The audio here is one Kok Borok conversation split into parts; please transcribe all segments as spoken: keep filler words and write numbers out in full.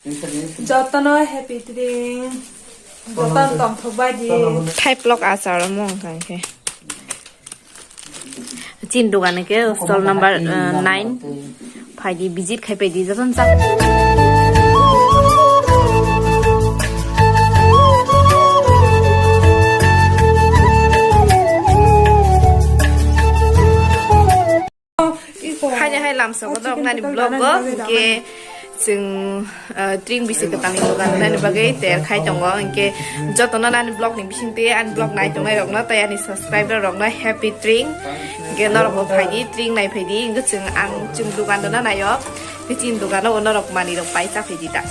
Jotono happy dream. Jotono tongthok bai di. Thai plok achar omo wngkha khe. Chin dogan ke stall number, uh, nine. Phaidi visit khai phaidi jotono chak. Haini hai lamsok o norok nani vlog o, hwnkhe chwng, ah, tring bisi kwtalni dogan nani bagwi ter khai tongo, hwnkhe jotono nani vlog ni bisingtwi ani vlog nai tongnai rokno tei ani subscriber rokno happy tring, hwnkhe norok bo phaidi tring nai phaidi, hwnkhe chwng ang chwng dogan rwna naio, hwnkhe chini dogan o norok manwi rok pai cha phaidi da.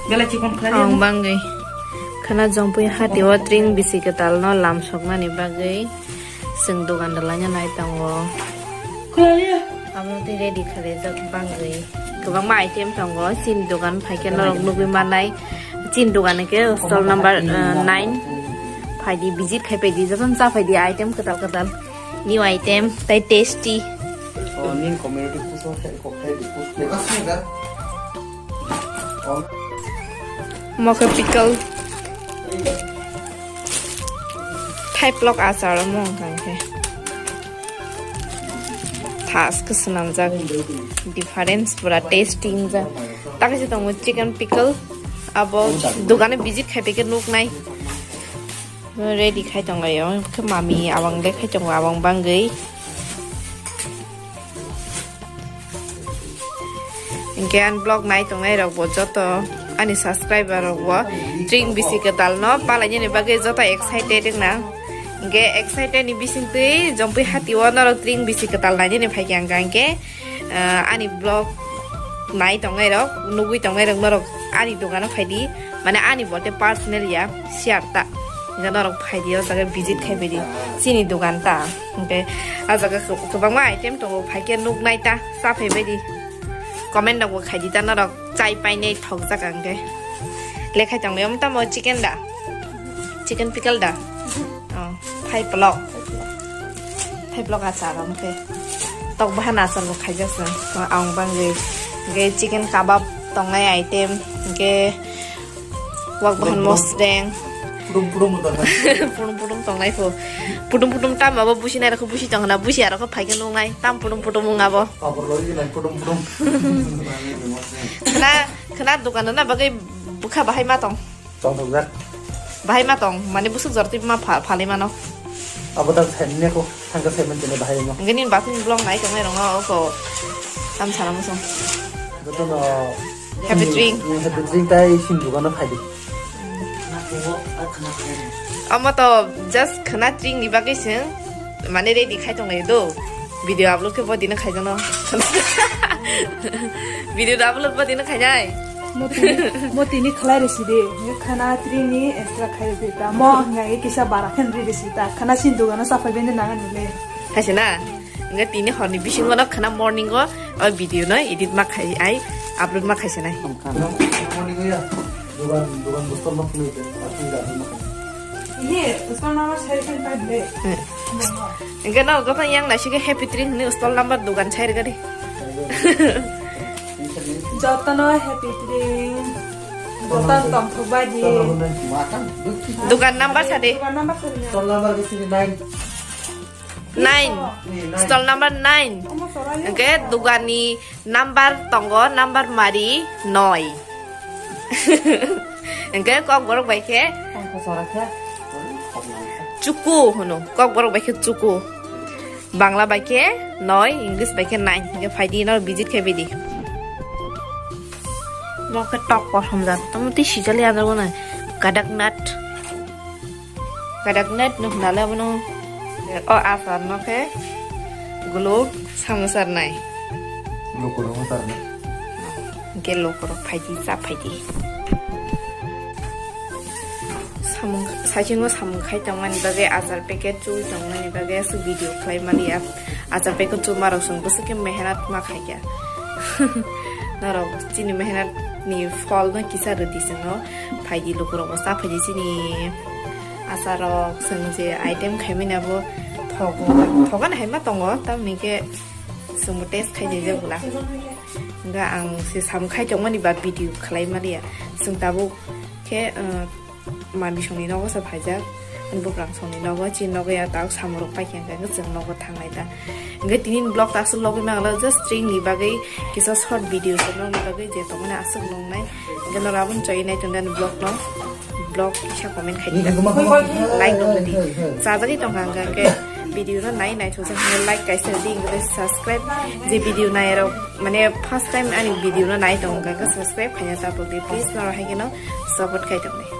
Belai chikon khlai. Ang bangwi khana jongpui hati o tring bisi kwtal no lam soknani bagwi chwng dogan rwlaina nai tongo. Khlai ya. Amo tei ready khlaijak bangwi kwbangma item tongo. Chini dogan phaikhe norok nugwi manai. Chini dogan hwnkhe stall number, uh, nine. Phaidi visit khai phaidi, jotono cha phaidi item kwtal kwtal. New item tei tasty. Oh, ning community puso khai kok khai di puso. Omo khe pickle. Thai plok achar omo wngkha khe. Thas khe swnamjak. Difference pura tasty wngjak. Takhe se tongo chicken pickle. Abo dogano visit khai phaikhe nuknai. Ready khai tonglaio. Khe mami abang de khai tongo, abang bangwi. Hingke ani vlog nai tongnai rok bo joto ani subscriber rok bo tring bisi kwtal no palainani bagwi joto excited wngna. Hingke excited ni bisingtwi jompui hati o norok tring bisi kwtal nainani phaikha hingka hingke, ah, ani vlog nai tongnai rok nugwi tongnai rok norok ani dogano phaidi mane ani bote personal ya share ta hingke norok phaidi o jaga visit khai phaidi chini dogan ta hingke ah jaga kwbangma item tongo phaikhe nuknai ta. Cha phaibaidi. Comment rok bo khaidi ta norok chai painai thokjak ang khe. Lekhai tonglaio tamo chicken da? Chicken pickle da? Oh, thai plok. Thai plok achar ang khe. Tok bahan achar bo khaijak se. Ang bangwi. Hingke chicken kabab tongnai item. Hingke Wak bahan mosdeng. Pudum pudum tongnai. Pudum pudum tongnai pho. Pudum pudum tam abo busi nai rokho busi tong na busi arokho phaikhe nungnai tam pudum pudum wng abo. Kabor lori nai pudum pudum. Khna khna dokan na bagwi bwkha bahai ma tong. Tong tong jak. Bahai ma tong mane busuk jor twi ma pha phalai mano. Abo tak thani ne ko thangka semen tene bahai no. Ngini bathum blong nai tongnai rong no ko tam sana musong. Joto no Happy drink. Happy drink tai sin dogano phaidi. Omo to just khna drink ni bagwi se mane ready khai tong lai do. Video upload khe bodino khai jano. Video upload bodino khai nai. Motini khlai resi de. Khna drink ni extra khai de ta. Mo ngai kisa bara khen ready si ta. Khna sin dogano sapai bende nangan le. Khai se na. Hingke tini horni bisingo no khna morning o, o video no edit ma khai ai upload ma khai sanai. Morning o ya, dogan, dogan bostor ma phunui de, ma phunui de, ma phunui. Ini, bostor nama saya kan tadi. Hingke no, gotong yang nasi ke happy drink ni stall number dogan chai gadi. Jotono happy drink. Jotono tongthok baji. Dogan number sade. Dogan number sade. Stall number bisi nine. Nine. Stall number nine. Hingke dogani number tongo, number mari noi. Hingke kokborok bai khe chuku hwno. Kokborok bai khe chuku. Bangla bai khe noi, English bai khe nine. Hingke phaidi no visit khai baidi. Mo khe tok kosom jat. Tamo tei sijali adar gona. Kadaknat. Kadaknat no hwnale abono o achar no khe guluk samosar nai. Guluk guluk samosar nai. Hingke lukurok phaidi, cha phaidi. Samung, saichung no samung khai tongmani bagwi achar packet chul tongmani bagwi aswk video khlai mani ya. Achar packet chuma rok chwng bwswk khe mehenat ma khaikha. Norok chini mehenat ni phol no kisa rwdi chwngno. Phaidi lukurok bo cha phaidi chini achar rok chwng je item khaimani abo thogo. Thogan hai ma tongo tamni khe chwngbo taste khai jai jak bwla. Hingga ang se samung khai tongmani ba video khlai maliya. Chwng tabuk khe, uh, mami songni nogo se phaijak. Ani buprang songni nogo, chini nogo ya tak samung rok paikha hingka hingke chwng nogo thangnai ta. Hingke tini vlog ta aswk logwi mangla, just string ni bagwi kisa short video se nongni bagwi je tongmani aswk nongnai. Hingke norok aboni choi nai tongda ni vlog no. Vlog kisa comment khai di. Like rok di. Sajagwi tongkha hingka hingke video no nai nai thokjak hingke like kaisa di hingke subscribe je video nai rok mane first time ani video no nai tong hingka hingke subscribe khaina ta pogdi please norok hai keno support khai tongdi.